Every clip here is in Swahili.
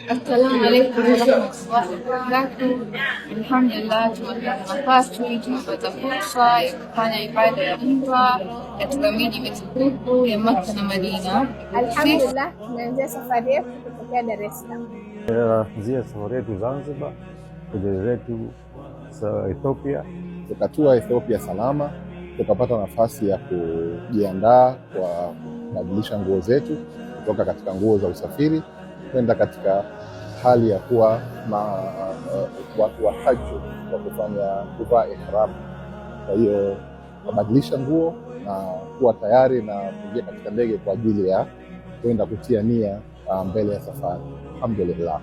Assalamu alaikum warahmatullahi wabarakatuh. Alhamdulillah, tumepata nafasi, tumepata fursa ya kufanya ibada ya umra katika miji mitukufu ya Makka na Madina. Alhamdulillah, tumeanzia safari yetu kutokea Dar es Salaam. Tuanzia safari yetu Zanzibar kuja zetu Ethiopia. Tukatua Ethiopia salama, tukapata nafasi ya kujiandaa kwa kubadilisha nguo zetu kutoka katika nguo za usafiri kwenda katika hali ya kuwa watu wa haji wa kufanya kuvaa ihram. Kwa hiyo kubadilisha nguo na kuwa tayari na kuingia katika ndege kwa ajili ya kwenda kutia nia mbele ya safari. Alhamdulillah.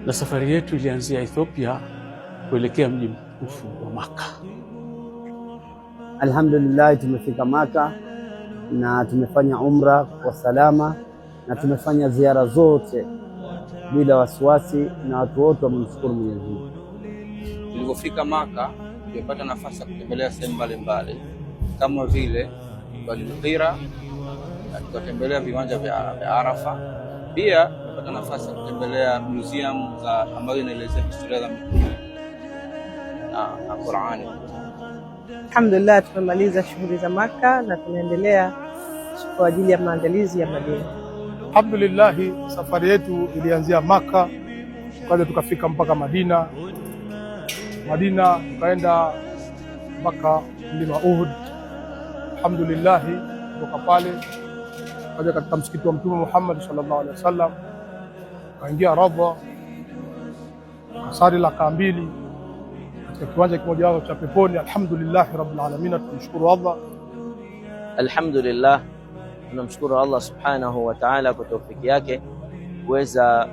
Na safari yetu ilianzia Ethiopia kuelekea mji mtukufu wa Maka. Alhamdulillah, tumefika Maka na tumefanya umra kwa salama na tumefanya ziara zote bila wasiwasi, na watu wote wamemshukuru Mwenyezi Mungu. Tulipofika Maka tumepata nafasi ya kutembelea sehemu mbalimbali kama vile Wadil Qira na tukatembelea viwanja vya Arafa. Pia tumepata nafasi ya kutembelea museum za ambazo inaelezea historia za Mtume na Qurani. Alhamdulillah, tumemaliza shughuli za Maka na tunaendelea kwa ajili ya maandalizi ya Madina. Alhamdulillah, safari yetu ilianzia Maka, tukaja tukafika mpaka Madina. Madina tukaenda mpaka mlima Uhud. Alhamdulillah, kutoka pale tukaja katika msikiti wa Mtume Muhammad sallallahu alaihi wasallam, tukaingia Radha, tukasali rakaa mbili katika kiwanja kimoja cha peponi. Alhamdulillah rabbil alamin, tunamshukuru Allah. Alhamdulillah, tunamshukuru Allah subhanahu wa ta'ala kwa taufiki yake kuweza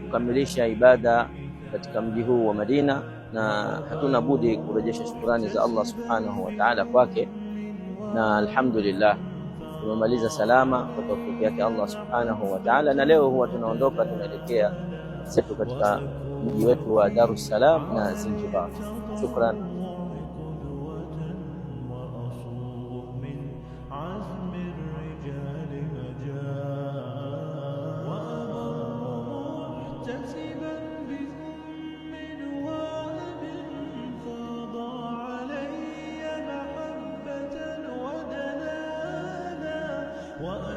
kukamilisha ibada katika mji huu wa Madina, na hatuna budi kurejesha shukurani za Allah subhanahu wa ta'ala kwake, na alhamdulillah tumemaliza salama kwa taufiki yake Allah subhanahu wa ta'ala, na leo huwa tunaondoka tunaelekea zetu katika mji wetu wa Dar es Salaam na Zanzibar. Shukran. وأبر